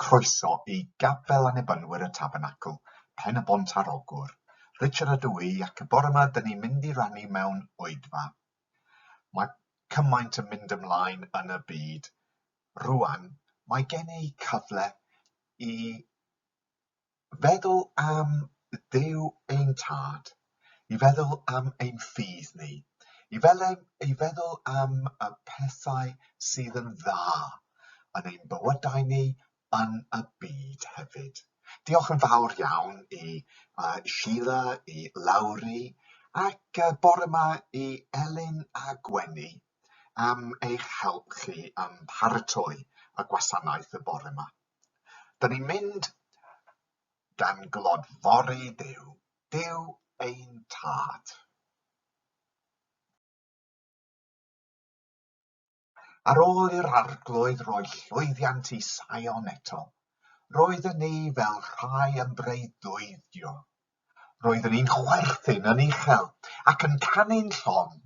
Croeso i Gapel Annibynwyr y Tabernacl, Pen-y-bont ar Ogwr. Richard ydw i ac y bore yma dyn ni'n mynd i rannu mewn oedfa. Mae cymaint yn mynd ymlaen yn y byd. Rwan, mae gen i cyfle i feddwl am Dduw ein Tad, i feddwl am ein ffydd ni, i, fel, i feddwl am y pethau sydd yn dda yn ein bywydau ni yn y byd hefyd. Diolch yn fawr iawn i Sheila, i Lowri, ac bore yma i Elin a Gwenny am eich help chi yn paratoi y gwasanaeth y bore yma. Da ni'n mynd dan glodfori Duw, Duw ein Tad. Ar ôl i'r Arglwydd roi llwyddiant i Sion eto, roedden ni fel rhai yn breuddwydio. Roedden ni'n chwerthin yn uchel ac yn canu'n llon.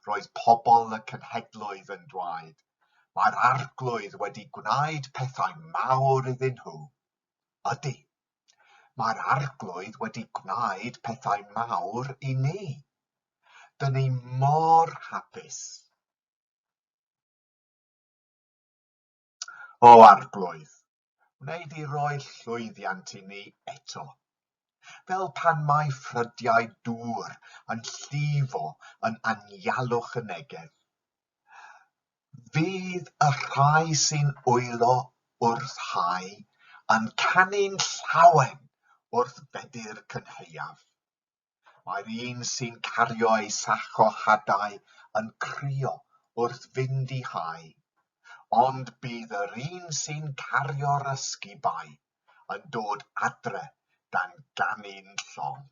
Roedd pobl y cenhedloedd yn dweud, Mae'r Arglwydd wedi gwneud pethau mawr iddyn nhw. Ydy, mae'r Arglwydd wedi gwneud pethau mawr i ni. Dyn ni mor hapus. O Arglwydd, wneud i roi llwyddiant i ni eto. Fel pan mae ffrydiau dŵr yn llifo yn anialwch y Negev. Fydd y rhai sy'n wylo wrth hau yn canu'n llawen wrth fedi'r cynhaeaf. Mae'r un sy'n cario ei sach o hadau yn crio wrth fynd i hau, ond bydd yr un sy'n cario'r ysgubau yn dod adre dan ganu'n llon.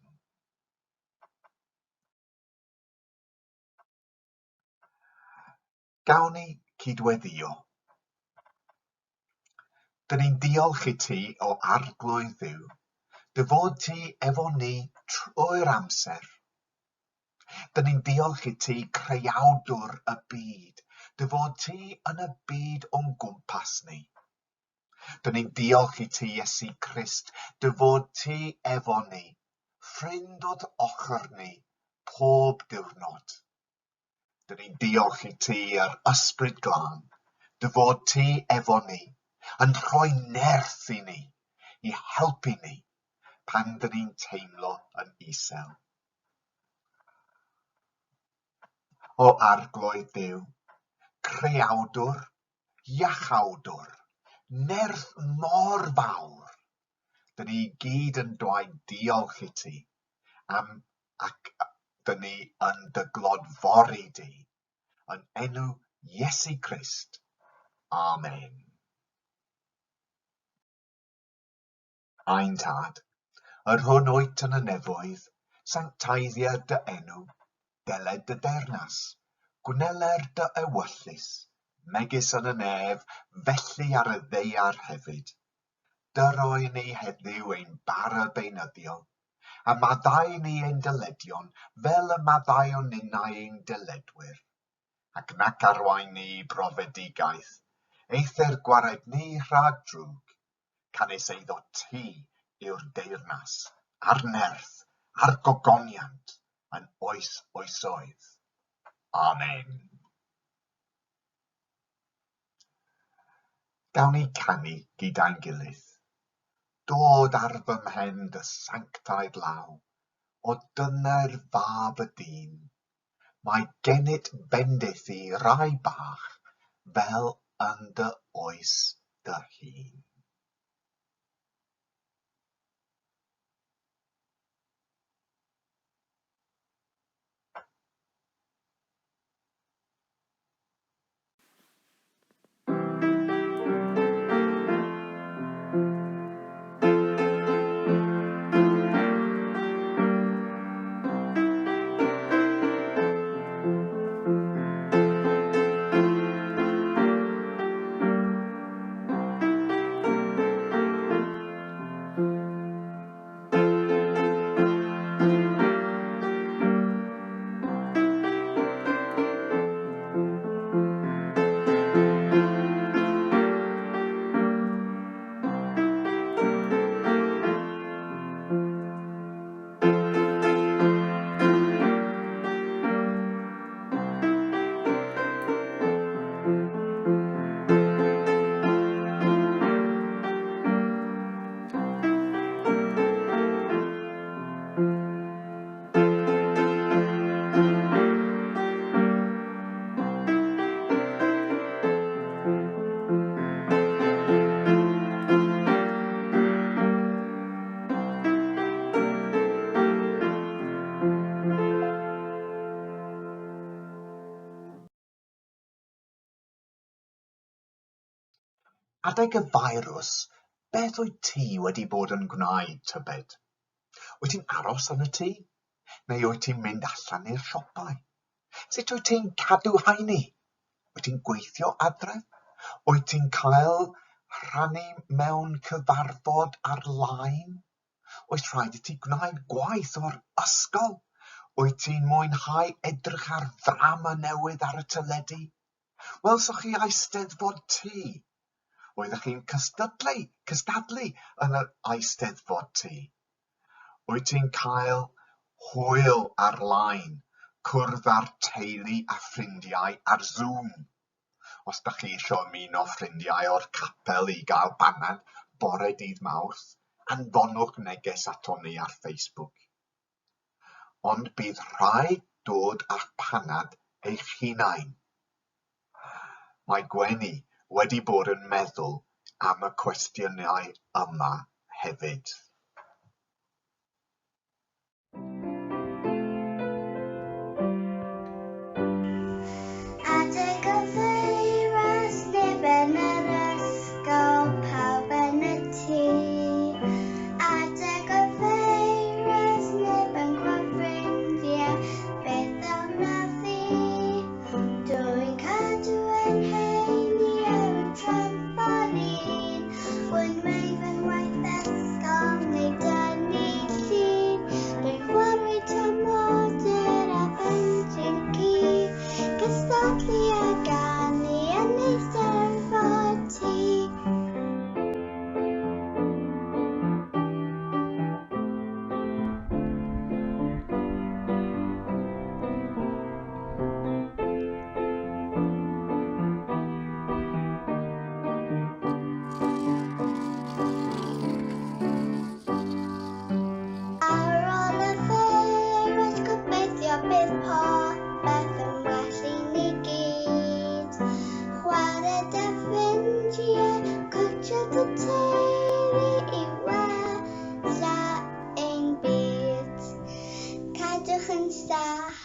Gawn ni cydweddïo. Dyn ni'n diolch i ti, o Arglwydd Dduw, dy fod ti efo ni trwy'r amser. Dyn ni'n diolch i ti, creawdwr y byd, dy fod ti yn y byd o'n gwmpas ni. Dyn ni'n diolch i ti, Iesu Crist, dy fod ti efo ni, ffrind wrth ochr ni, pob diwrnod. Dyn ni'n diolch i ti yr Ysbryd Glân, dy fod ti efo ni, yn rhoi nerth i ni, i helpu ni pan dyn ni'n teimlo yn isel. O Arglwydd Dduw, creawdwr, iachawdwr, nerth mor fawr, dyn ni gyd yn dweud diolch i ti am ac dyn ni yn dy glodfori di, yn enw Iesu Grist. Amen. Ein Tad, yr hwn wyt yn y nefoedd, sancteiddier dy enw, deled dy deyrnas, gwneler dy ewyllys, megis yn y nef, felly ar y ddaear hefyd. Dyroi ni heddiw ein bara beunyddiol, a maddau ni ein dyledion fel y maddauwn ninnau ein dyledwyr. Ac nac arwain ni i brofedigaeth, eithr gwared ni rhag drwg, canys eiddo ti yw'r deyrnas, a'r nerth, a'r gogoniant, yn oes oesoedd. Amen. Gawn ni canu gyda'n gilydd. Dod ar fy mhen dy sanctaidd law, o dyner fab y dyn. Mae gennyt bendith i rai bach fel yn dy oes dy hun. Adeg y feirws, beth wyt ti wedi bod yn gwneud, tybed? Wyt ti'n aros yn y tŷ? Neu wyt ti'n mynd allan i'r siopau? Sut wyt ti'n cadw heini? Wyt ti'n gweithio adref? Wyt ti'n cael rhannu mewn cyfarfod ar-lein? Oes rhaid i ti gwneud gwaith o'r ysgol? Wyt ti'n mwynhau edrych ar ddrama newydd ar y teledu? Welsoch chi Eisteddfod Tŷ? Oeddech chi'n cystadlu, cystadlu yn yr Eisteddfod Tŷ? Wyt ti'n cael hwyl ar-lein, cwrdd â'r teulu a ffrindiau ar Zoom? Os dach chi isio ymuno ffrindiau o'r capel i gael banad bore dydd Mawrth, anfonwch neges aton ni ar Facebook. Ond bydd rhaid dod â'ch panad eich hunain. Mae Gweni wedi bod yn meddwl am y cwestiynau yma hefyd. Adeg y feirws, neb yn yr ysgol, pawb yn y tŷ. Adeg y feirws, neb yn gweld ffrindiau, beth a wnaf fi? Dwi'n cadw yn heini ar y trampolin, Dwi'n gwneud fy ngwaith ysgol neu dynnu llun. Dwi'n chwarae trammodur a phentryn ci, cystadlu a ganu yn Eisteddfod Tŷ. Ar ôl y ffeirws, gobeithio bydd popeth yn well i ni gyd. Chwarae dy ffrindiau, cwtio dy teulu i wella ein byd. Cadwch yn saff.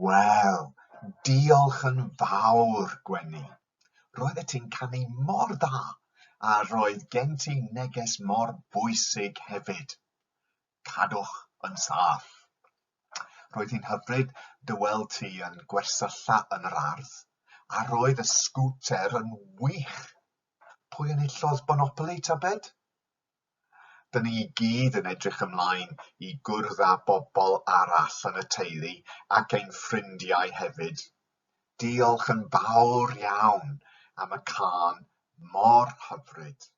Wel, diolch yn fawr, Gwenny. Roeddet ti'n canu mor dda, a roedd gen ti neges mor bwysig hefyd. Cadwch yn saff. Roedd hi'n hyfryd dy weld ti yn gwersylla yn yr ardd, a roedd y sgwter yn wych. Pwy enillodd Monopoly, tybed? Dyn ni i gyd yn edrych ymlaen i gwrdd â bobl arall yn y teulu ac ein ffrindiau hefyd. Diolch yn fawr iawn am y cân mor hyfryd.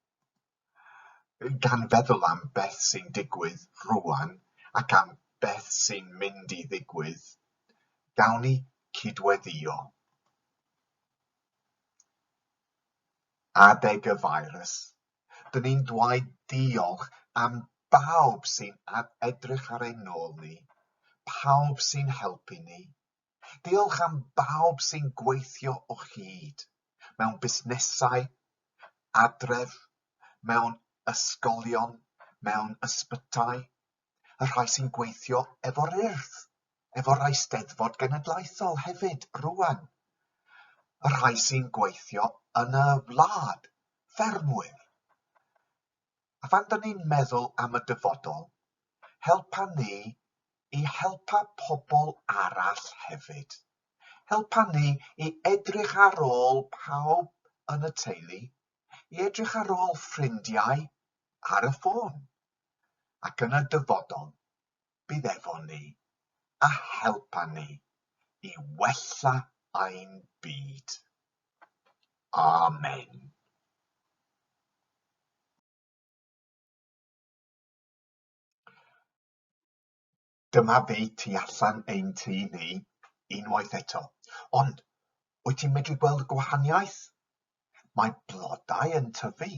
Gan feddwl am beth sy'n digwydd rŵan ac am beth sy'n mynd i ddigwydd, gawn ni cydweddïo. Adeg y feirws, Dyn ni'n dweud diolch am bawb sy'n edrych ar ein nôl ni, pawb sy'n helpu ni. Diolch am bawb sy'n gweithio o hyd, mewn busnesau, adref, mewn ysgolion, mewn ysbytai, y rhai sy'n gweithio efo'r Urdd, efo'r Eisteddfod Genedlaethol hefyd rŵan, y rhai sy'n gweithio yn y wlad, ffermwyr. A phan dyn ni'n meddwl am y dyfodol, helpa ni i helpa pobl arall hefyd. Helpa ni i edrych ar ôl pawb yn y teulu, i edrych ar ôl ffrindiau ar y ffôn. Ac yn y dyfodol, bydd efo ni a helpa ni i wella ein byd. Amen. Dyma fi tu allan ein tŷ ni unwaith eto. Ond wyt ti'n medru gweld y gwahaniaeth? Mae blodau yn tyfu.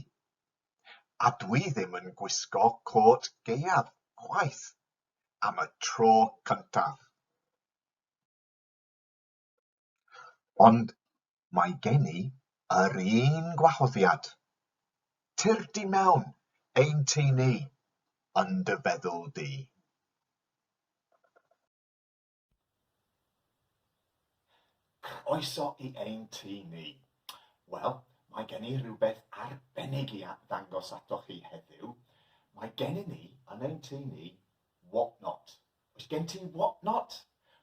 A dwi ddim yn gwisgo cot gaeaf chwaith, am y tro cyntaf. Ond mae gen i yr un gwahoddiad. Tyrd i mewn, ein tŷ ni, yn dy feddwl di. Croeso i ein tŷ ni. Wel, mae gen i rhywbeth arbennig i ddangos atoch chi heddiw. Mae gennym ni yn ein tŷ ni Whatnot. Oes gen ti Whatnot?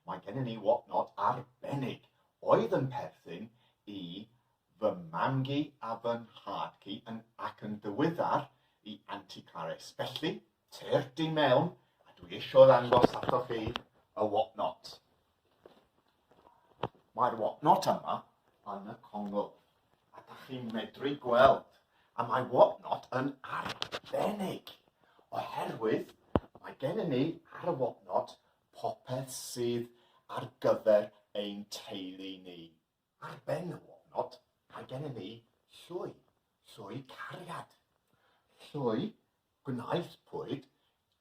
Mae gennym ni Whatnot arbennig oedd yn perthyn i fy mam-gu a fy nhad-cu yn, ac yn ddiweddar i Auntie Clarice. Felly, Tyrd i mewn, a dwi eisiau ddangos atoch chi y Whatnot. Mae'r Whatnot yma yn y congl, a da chi'n medru gweld. A mae Whatnot yn arbennig, oherwydd mae gennym ni ar y Whatnot popeth sydd ar gyfer ein teulu ni. Ar ben y Whatnot, mae gennym ni llwy, llwy cariad. Llwy gwnaethpwyd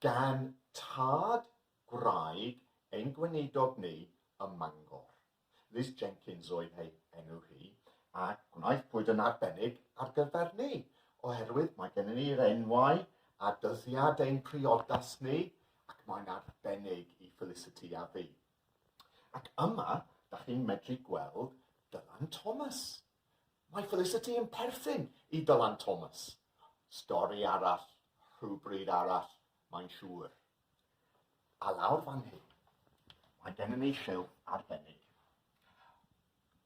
gan tad gwraig ein gweinidog ni ym Mangor. Liz Jenkins oedd ei enw hi, a gwnaethpwyd yn arbennig ar gyfer ni, oherwydd mae gennym ni'r enwau a dyddiad ein priodas ni, ac mae'n arbennig i Felicity a fi. Ac yma, da chi'n medru gweld Dylan Thomas. Mae Felicity yn perthyn i Dylan Thomas. Stori arall, rhywbryd arall, mae'n siŵr. A lawr fan hyn, mae gennym ni silff arbennig.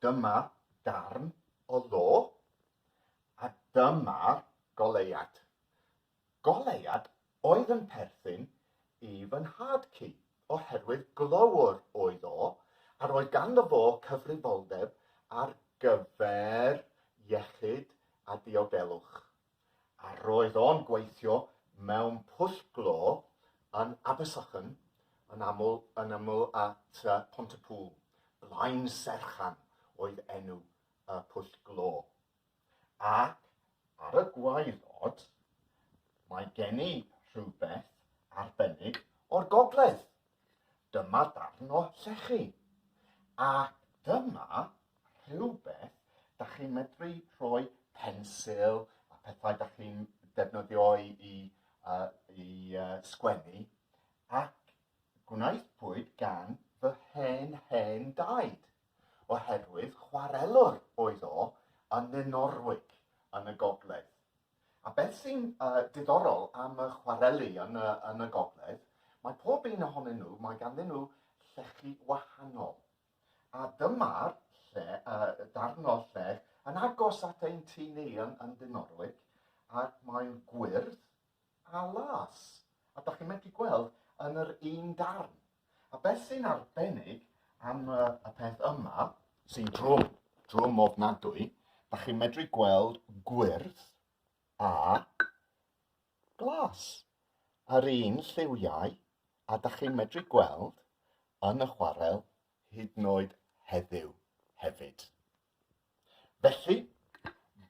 Dyma darn o lo, a dyma'r goleuad. Goleuad oedd yn perthyn i fy nhad-cu, oherwydd glöwr oedd o, a roedd ganddo fo cyfrifoldeb ar gyfer iechyd a diogelwch. A roedd o'n gweithio mewn pwll glo yn Abersychan, yn aml yn ymyl at Pont-y-pŵl. Blaen Serchan oedd enw y pwll glo. Ac ar y gwaelod, mae gen i rhywbeth arbennig o'r gogledd. Dyma darn o llechi. Ac dyma rhywbeth da chi'n medru rhoi pensil a pethau da chi'n defnyddio i sgwennu. Ac gwnaethpwyd gan fy hen hen daid. Oherwydd chwarelwr oedd o yn Ninorwig yn y gogledd. A beth sy'n diddorol am y chwareli yn y gogledd, mae pob un ohonyn nhw, mae ganddyn nhw llechi wahanol. A dyma'r lle, darn o llech yn agos at ein tŷ ni yn Dinorwig, ac mae'n gwyrdd a las. A da chi'n medru gweld yn yr un darn. A beth sy'n arbennig am y peth yma, sy'n drwm, drwm ofnadwy, da chi'n medru gweld gwyrdd a glas. Yr un lliwiau a da chi'n medru gweld yn y chwarel hyd yn oed heddiw hefyd. Felly,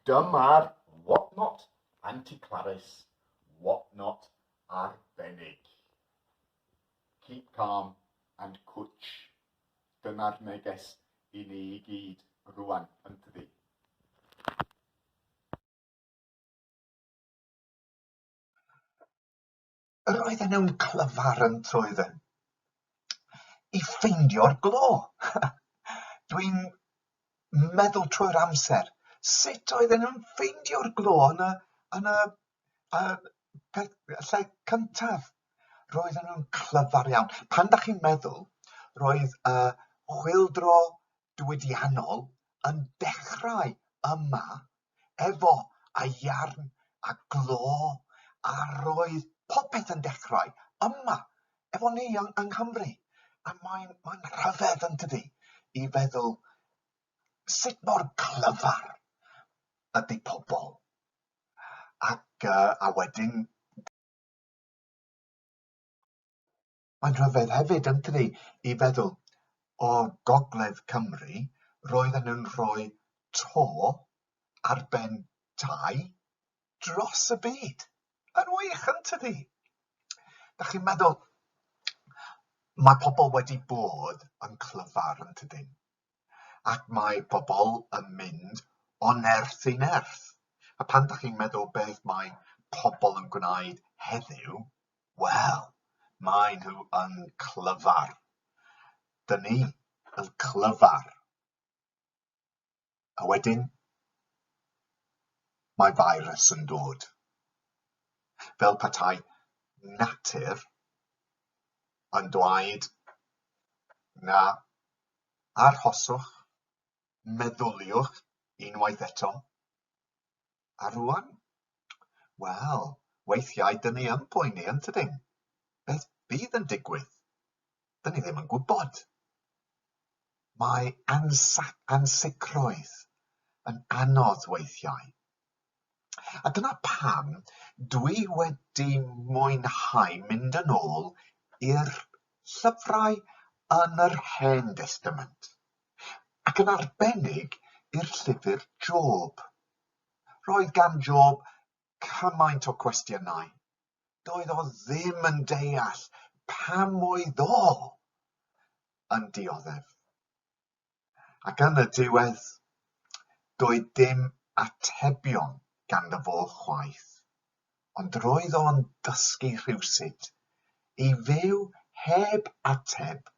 dyma'r Whatnot Anti-Claris Whatnot arbennig. Keep calm and cwtch. Dyna'r neges i ni i gyd rwan, yn dydi? Yr oedden nhw'n clyfar yn toedden i ffeindio'r glo. Dwi'n meddwl trwy'r amser, sut oedden nhw'n ffeindio'r glo yn y peth, lle cyntaf? Roedden nhw'n clyfar iawn. Pan dach chi'n meddwl, roedd y chwyldro diwydiannol yn dechrau yma efo haearn a glo, a roedd popeth yn dechrau yma efo ni yng Nghymru. A mae'n rhyfedd, yn dydi, i feddwl sut mor clyfar ydy pobl. Ac a wedyn mae'n rhyfedd hefyd, yn dydi, i feddwl o Gogledd Cymru, roedden nhw'n rhoi to ar ben tai dros y byd. Yn wych, yn tydi? Da chi'n meddwl, mae pobl wedi bod yn clyfar, yn tydyn? Ac mae pobl yn mynd o nerth i nerth. A pan dach chi'n meddwl beth mae pobl yn gwneud heddiw, wel, maen nhw yn clyfar. Dyn ni yn clyfar. A wedyn, mae virus yn dod. Fel petai natur yn dweud, na, arhoswch, meddyliwch unwaith eto. A rwan? Wel, weithiau dyn ni yn poeni, yn tydyn? Beth fydd yn digwydd? Dyn ni ddim yn gwybod. Mae ansicrwydd yn anodd weithiau. A dyna pam dwi wedi mwynhau mynd yn ôl i'r llyfrau yn yr Hen Destament, ac yn arbennig i'r llyfr Job. Roedd gan Job cymaint o cwestiynau. Doedd o ddim yn deall pam oedd o yn dioddef. Ac yn y diwedd, doedd dim atebion ganddo fo chwaith. Ond roedd o'n dysgu rhywsut i fyw heb ateb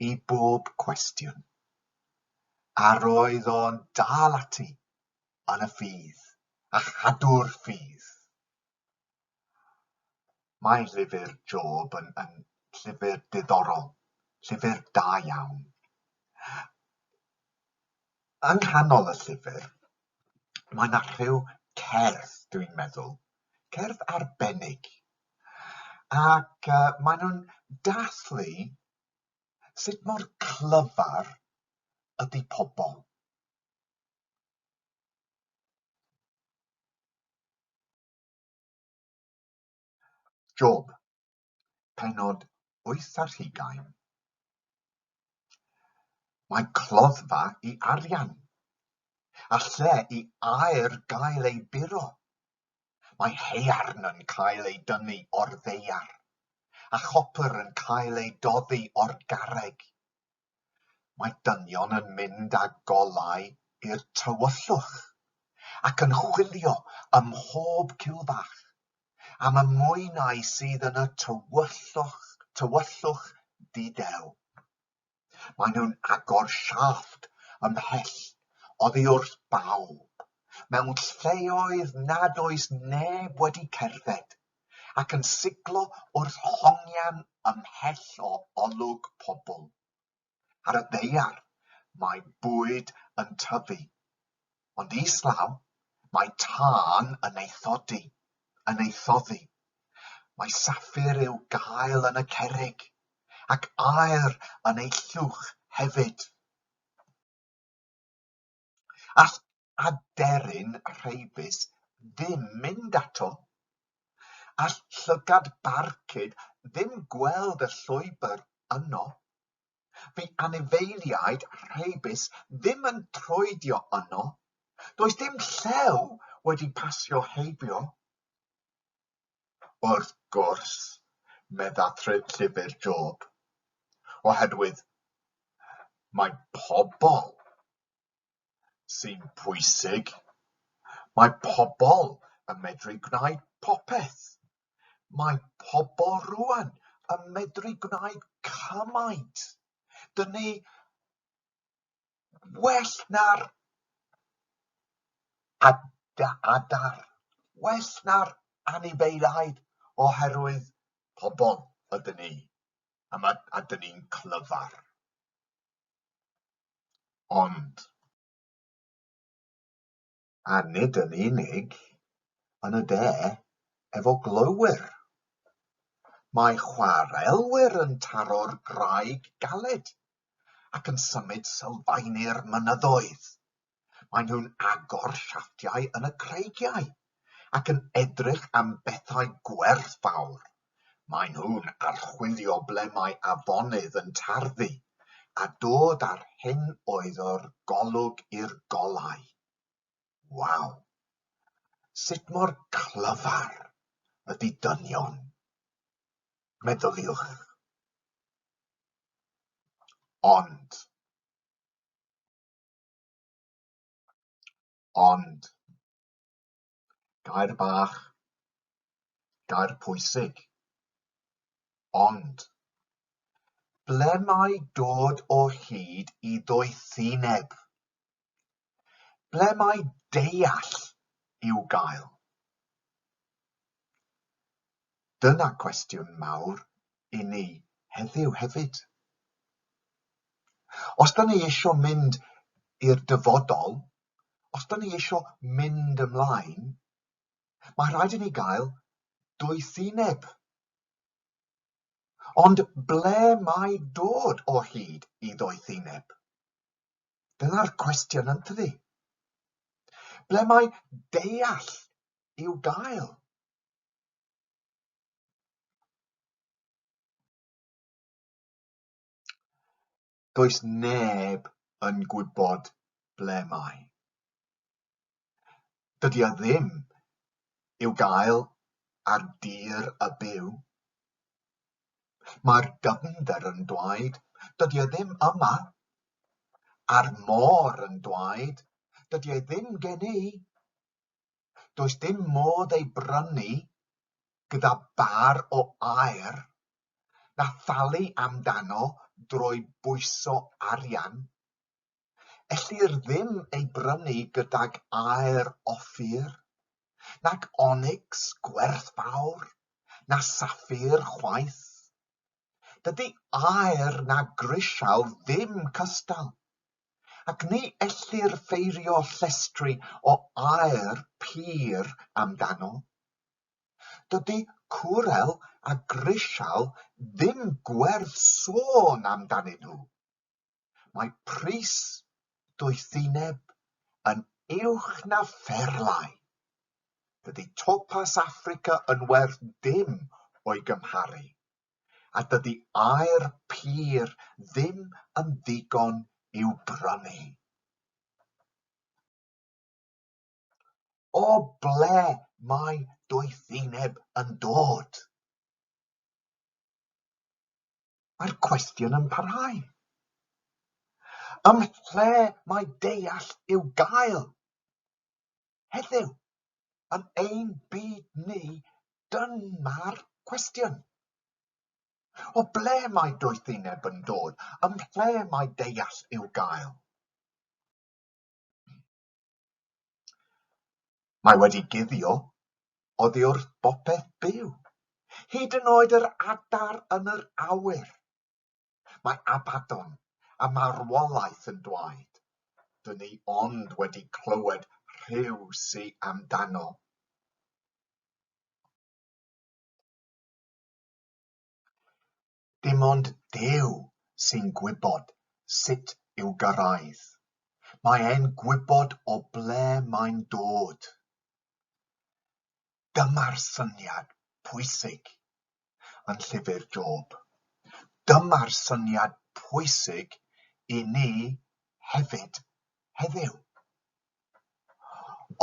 i bob cwestiwn. A roedd o'n dal ati yn y ffydd, a chadw'r ffydd. Mae llyfr Job yn, yn llyfr diddorol, llyfr da iawn. Yng nghanol y llyfr, mae yna rhyw cerdd, dwi'n meddwl, cerdd arbennig. Ac uh, maen nhw'n dathlu sut mor clyfar ydy pobl. Job, pennod 28. Mae cloddfa i arian, a lle i aer gael ei buro. Mae haearn yn cael ei dynnu o'r ddaear, a chopr yn cael ei doddi o'r garreg. Mae dynion yn mynd â golau i'r tywyllwch ac yn chwilio ym mhob cilfach am y mwynau sydd yn y tywyllwch, tywyllwch dudew. Maen nhw'n agor siafft ymhell oddi wrth bawb, mewn lleoedd nad oes neb wedi cerdded, ac yn siglo wrth hongian ymhell o olwg pobl. Ar y ddaear mae bwyd yn tyfu, ond islaw mae tân yn ei thodi, yn ei thoddi. Mae saffir i'w gael yn y cerrig, ac aer yn ei llwch hefyd. All aderyn rheibus ddim mynd ato. All llygad barcud ddim gweld y llwybr yno. Fu anifeiliaid rheibus ddim yn troedio yno. Does dim llew wedi pasio heibio. Wrth gwrs, medda llyfr Job, oherwydd mae pobl sy'n pwysig. Mae pobl yn medru gwneud popeth. Mae pobl rŵan yn medru gwneud cymaint. Dyn ni well na'r adar, well na'r anifeiliaid oherwydd pobl ydyn ni, a, ma, a dyn ni'n clyfar. Ond, a nid yn unig, yn y de, efo glowyr. Mae chwarelwyr yn taro'r graig galed ac yn symud sylfaeni'r mynyddoedd. Maen nhw'n agor siafftiau yn y creigiau ac yn edrych am bethau gwerthfawr. Maen nhw'n archwilio ble mae afonydd yn tarddu a dod â'r hyn oedd o'r golwg i'r golau. Waw! Sut mor clyfar ydy dynion? Meddyliwch. Ond, Ond, gair bach, gair pwysig, ond, ble mae dod o hyd i ddoethineb? Ble mae deall i'w gael? Dyna cwestiwn mawr i ni heddiw hefyd. Os da ni eisiau mynd i'r dyfodol, os da ni eisiau mynd ymlaen, mae rhaid i ni gael doethineb. Ond ble mae dod o hyd i ddoethineb? Dyna'r cwestiwn yntydi? Ble mae deall i'w gael? Does neb yn gwybod ble mae. Dydy o ddim i'w gael ar dir y byw. Mae'r dyfnder yn dweud, dydy o ddim yma. A'r môr yn dweud, dydy e ddim gen i. Does dim modd ei brynu gyda bar o aur, na thalu amdano drwy bwyso arian. Ellir ddim ei brynu gydag aur Offir, nac onyx gwerthfawr, na saffir chwaith. Dydy aur na grisial ddim cystal. Ac ni ellir ffeirio llestri o aur pur amdano. Dydy cwrel a grisial ddim gwerth sôn amdanyn nhw. Mae pris doethineb yn uwch na pherlau. Dydy topas Affrica yn werth dim o'i gymharu. A dydy aur pur ddim yn ddigon i'w brynu. O ble mae doethineb yn dod? Mae'r cwestiwn yn parhau. Ym mhle mae deall i'w gael? Heddiw, yn ein byd ni, dyma'r cwestiwn. O ble mae doethineb yn dod? Ym mhle mae deall i'w gael? Mae wedi guddio oddi wrth bopeth byw, hyd yn oed yr adar yn yr awyr. Mae Abaddon a marwolaeth yn dwaed. Dyn ni ond wedi clywed rhyw sy amdano. Dim ond Duw sy'n gwybod sut i'w gyrraedd. Mae e'n gwybod o ble mae'n dod. Dyma'r syniad pwysig yn llyfr Job. Dyma'r syniad pwysig i ni hefyd heddiw.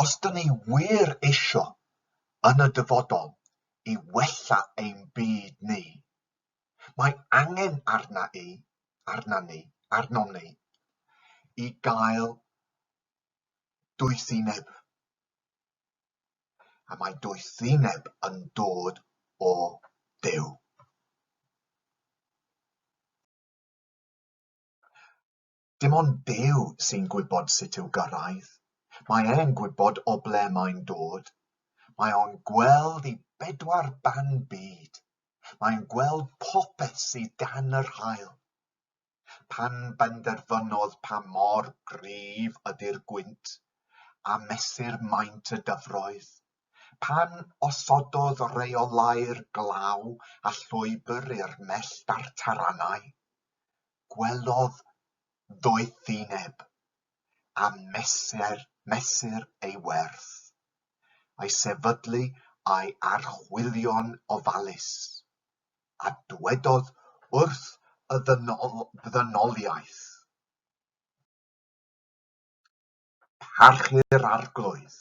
Os dyn ni wir isio yn y dyfodol i wella ein byd ni, mae angen arna i, arna ni, arnom ni, i gael doethineb. A mae doethineb yn dod o Dduw. Dim ond Duw sy'n gwybod sut i'w gyrraedd. Mae e'n gwybod o ble mae'n dod. Mae o'n gweld i bedwar ban byd. Mae'n gweld popeth sydd dan yr haul. Pan benderfynodd pa mor gryf ydy'r gwynt, a mesur maint y dyfroedd, pan osododd reolau'r glaw a llwybr i'r mellt a'r taranau, gwelodd ddoethineb, a mesur, mesur ei werth, a'i sefydlu a'i archwilio'n ofalus. A dwedodd wrth y ddynoliaeth, Parchu'r Arglwydd,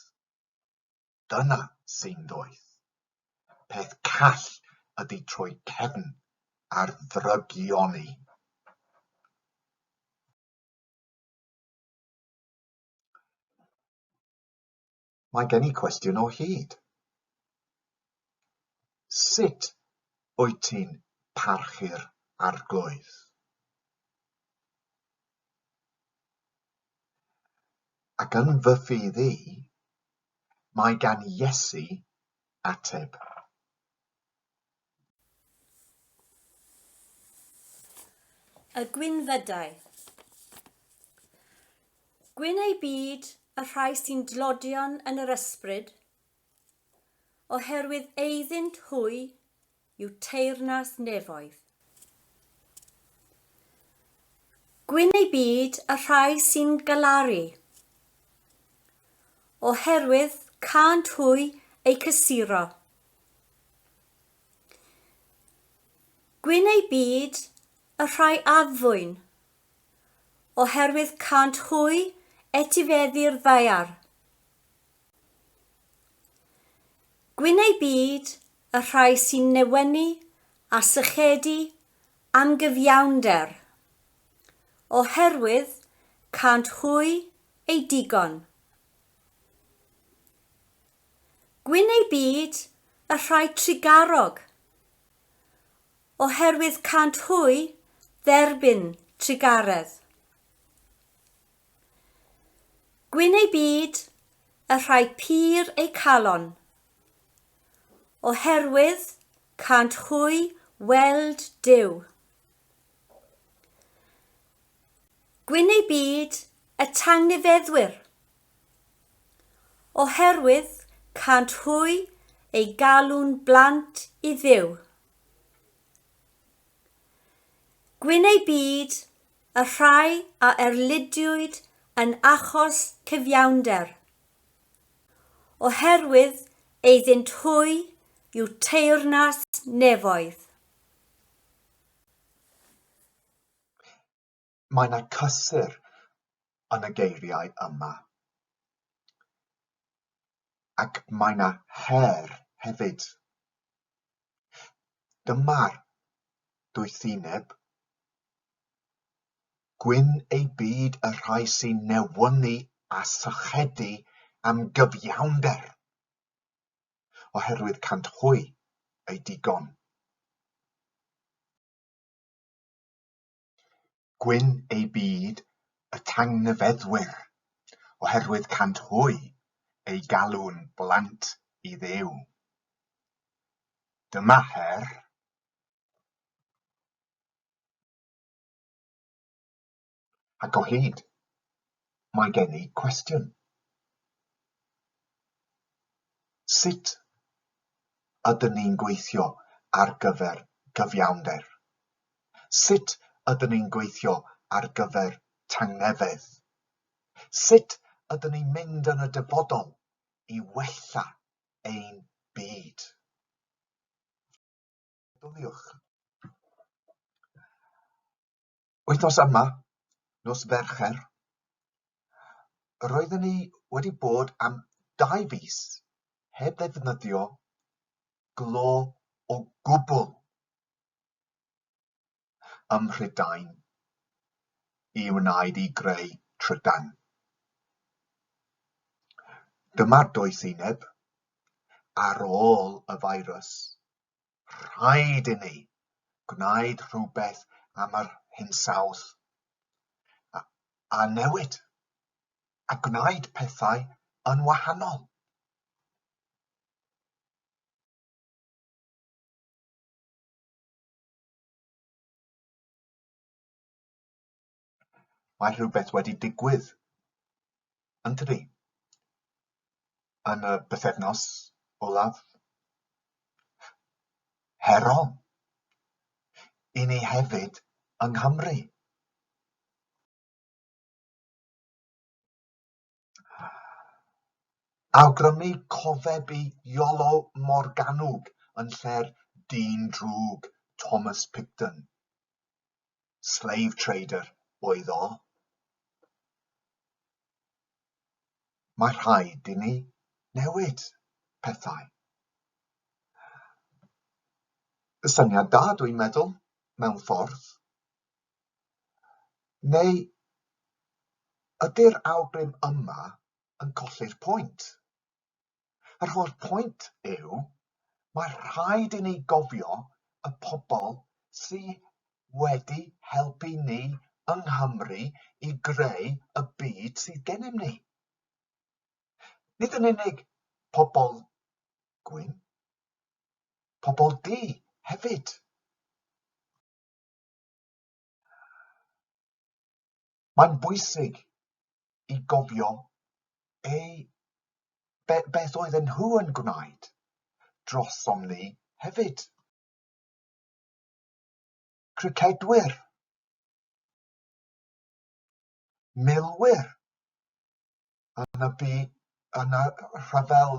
dyna sy'n ddoeth. Peth call ydy troi cefn ar ddrygioni. Mae gen i cwestiwn o hyd. Sut wyt ti'n parchu'r Arglwydd? Ac yn fy ffydd i, mae gan Iesu ateb. Y gwynfydau. Gwyn eu byd y rhai sy'n dlodion yn yr ysbryd, oherwydd eiddynt hwy yw teyrnas nefoedd. Gwyn eu byd y rhai sy'n galaru, oherwydd cânt hwy eu cysuro. Gwyn eu byd y rhai addfwyn, oherwydd cânt hwy etifeddu'r ddaear. Gwyn eu byd y rhai sy'n newynu a sychedu am gyfiawnder, oherwydd cânt hwy eu digon. Gwyn eu byd y rhai trugarog, oherwydd cânt hwy dderbyn trugaredd. Gwyn eu byd y rhai pur eu calon, Oherwydd cânt hwy weld Duw. Gwyn eu byd y tangnefeddwyr. Oherwydd cânt hwy eu galw'n blant i Dduw. Gwyn eu byd y rhai a erlidiwyd yn achos cyfiawnder. Oherwydd eiddynt hwy yw teyrnas nefoedd. Mae 'na cysur yn y geiriau yma. Ac mae 'na her hefyd. Dyma'r doethineb. Gwyn eu byd y rhai sy'n newynu a sychedu am gyfiawnder, oherwydd cant hwy eu digon. Gwyn eu byd y tangnefeddwyr, oherwydd cant hwy eu galw'n blant i Dduw. Dyma her. Ac o hyd, mae gen i cwestiwn. Sut ydyn ni'n gweithio ar gyfer gyfiawnder? Sut ydyn ni'n gweithio ar gyfer tangnefedd? Sut ydyn ni'n mynd yn y dyfodol i wella ein byd? Meddyliwch. Wythnos yma, nos Fercher, roedden ni wedi bod am 2 fis heb ddefnyddio glo o gwbl ym Mhrydain i wneud i greu trydan. Dyma'r doethineb ar ôl y feirws. Rhaid i ni gwneud rhywbeth am yr hinsawdd a, a newid a gwneud pethau yn wahanol. Mae rhywbeth wedi digwydd, yn dydi? Yn y bythefnos olaf. Herol. I ni hefyd yng Nghymru. Awgrymu cofeb i Iolo Morganwg yn lle'r dyn drwg Thomas Picton. Slave trader oedd o. Mae rhaid i ni newid pethau. Syniad da, dwi'n meddwl, mewn ffordd. Neu ydy'r awgrym yma yn colli'r pwynt? Yr holl pwynt yw, mae rhaid i ni gofio y pobl sy wedi helpu ni yng Nghymru i greu y byd sydd gennym ni. Nid yn unig pobl gwyn, pobl du hefyd. Mae'n bwysig i gofio eu be, beth oedden nhw yn gwneud drosom ni hefyd. Cricedwyr, milwyr yn y bu yn y rhyfel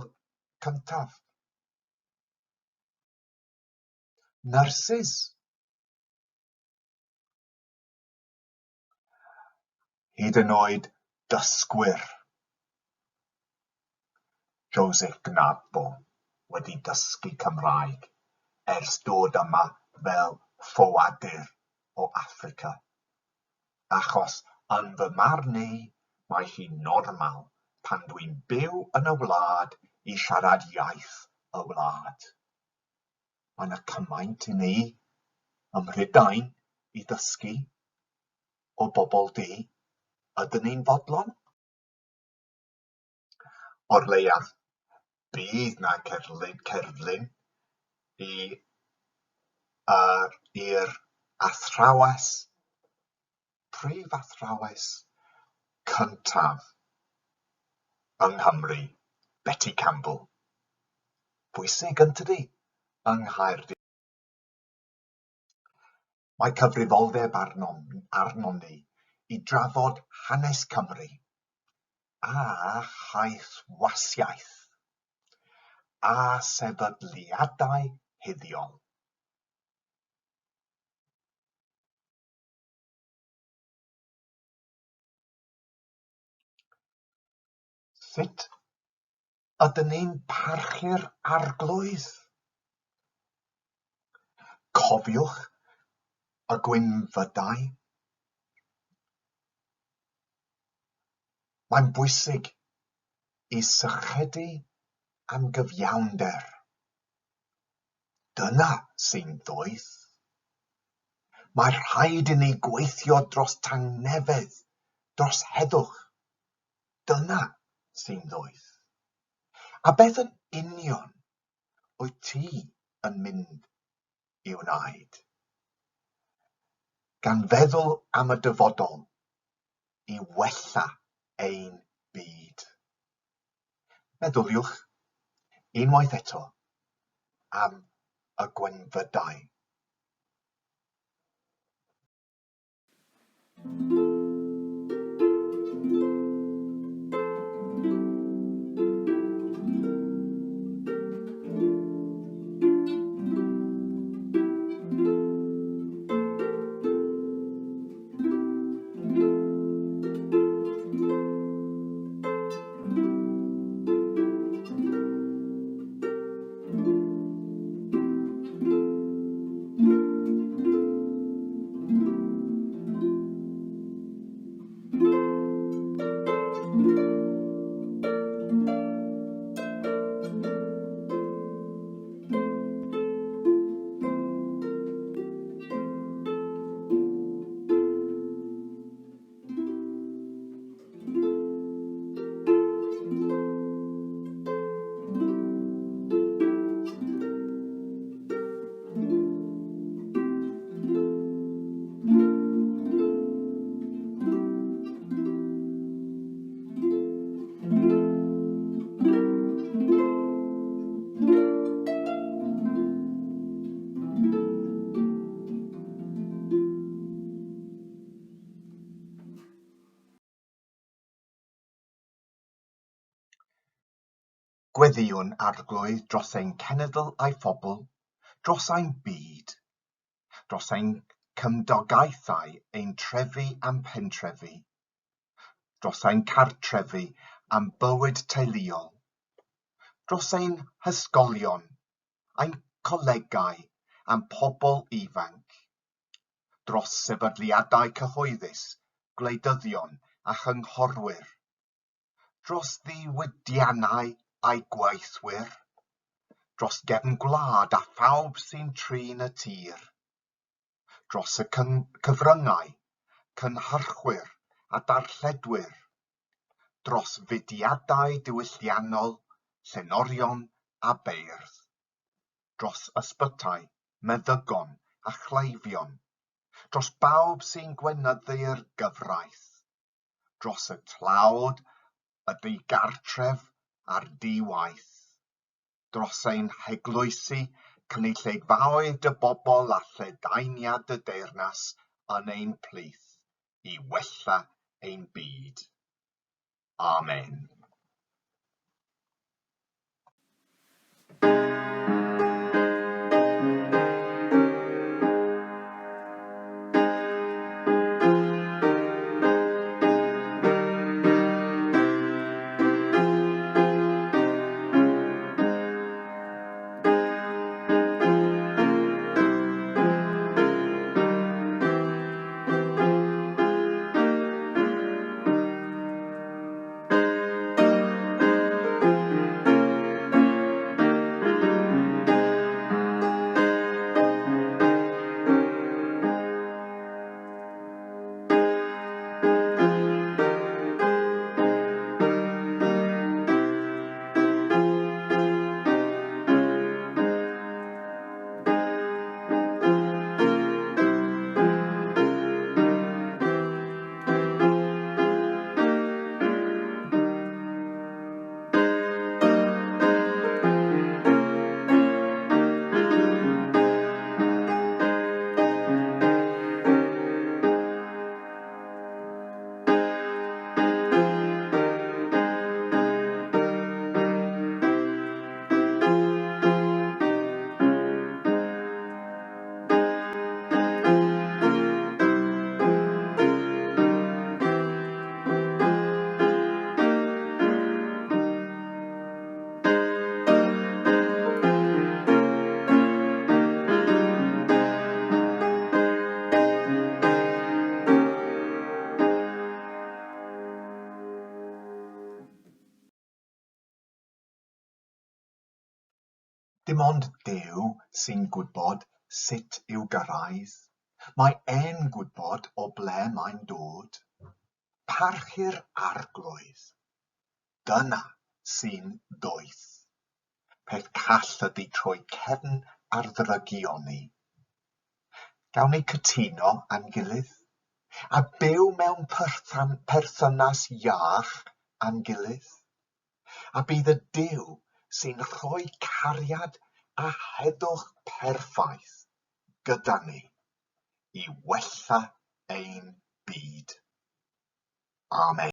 cyntaf, nyrsys, Hyd yn oed dysgwyr. Joseph Gnabo wedi dysgu Cymraeg ers dod yma fel ffoadur o Affrica. Achos yn fy marn i, mae hi'n normal pan dwi'n byw yn y wlad i siarad iaith y wlad. Mae 'na cymaint i ni ym Mhrydain i ddysgu o bobl du, ydyn ni'n fodlon? O'r leiaf, bydd 'na cerflun, cerflun i i'r athrawes, prif athrawes cyntaf yng Nghymru, Betty Campbell. Bwysig, yntydi, yng Nghaerdydd. Mae cyfrifoldeb arnom, arnon ni i drafod hanes Cymru a chaethwasiaeth a sefydliadau huddiol. Sut ydyn ni'n parchu'r Arglwydd? Cofiwch y gwynfydau. Mae'n bwysig i sychedu am gyfiawnder. Dyna sy'n ddoeth. Mae rhaid i ni gweithio dros tangnefedd, dros heddwch. Dyna sy'n ddoeth. A beth yn union wyt ti yn mynd i'w wneud? Gan feddwl am y dyfodol i wella ein byd. Meddyliwch, unwaith eto, am y gwendidau. Gweddïwn, Arglwydd, dros ein cenedl a'i phobl, dros ein byd, dros ein cymdogaethau, ein trefi a'n pentrefi, dros ein cartrefi a'n bywyd teuluol, dros ein hysgolion, ein colegau a'n pobl ifanc, dros sefydliadau cyhoeddus, gwleidyddion a chynghorwyr, dros ddiwydiannau a'i gweithwyr, dros gefn gwlad a phawb sy'n trin y tir, dros y cyfryngau, cynhyrchwyr a darlledwyr, Dros fudiadau diwylliannol, llenorion a beirdd. Dros ysbytai, meddygon a chleifion. Dros bawb sy'n gweinyddu'r gyfraith. Dros y tlawd, y digartref a'r di-waith. Dros ein heglwysi, cynulleidfaoedd dy bobl a lledaeniad dy deyrnas yn ein plith i wella ein byd. Amen. Dim ond Duw sy'n gwybod sut i'w gyrraedd. Mae e'n gwybod o ble mae'n dod. Parchu'r Arglwydd. Dyna sy'n ddoeth. Peth call ydy troi cefn ar ddrygioni. Gawn ni cytuno â'n gilydd? A byw mewn perthynas iach â'n gilydd? A bydd y Duw sy'n rhoi cariad a heddwch perffaith gyda ni i wella ein byd. Amen.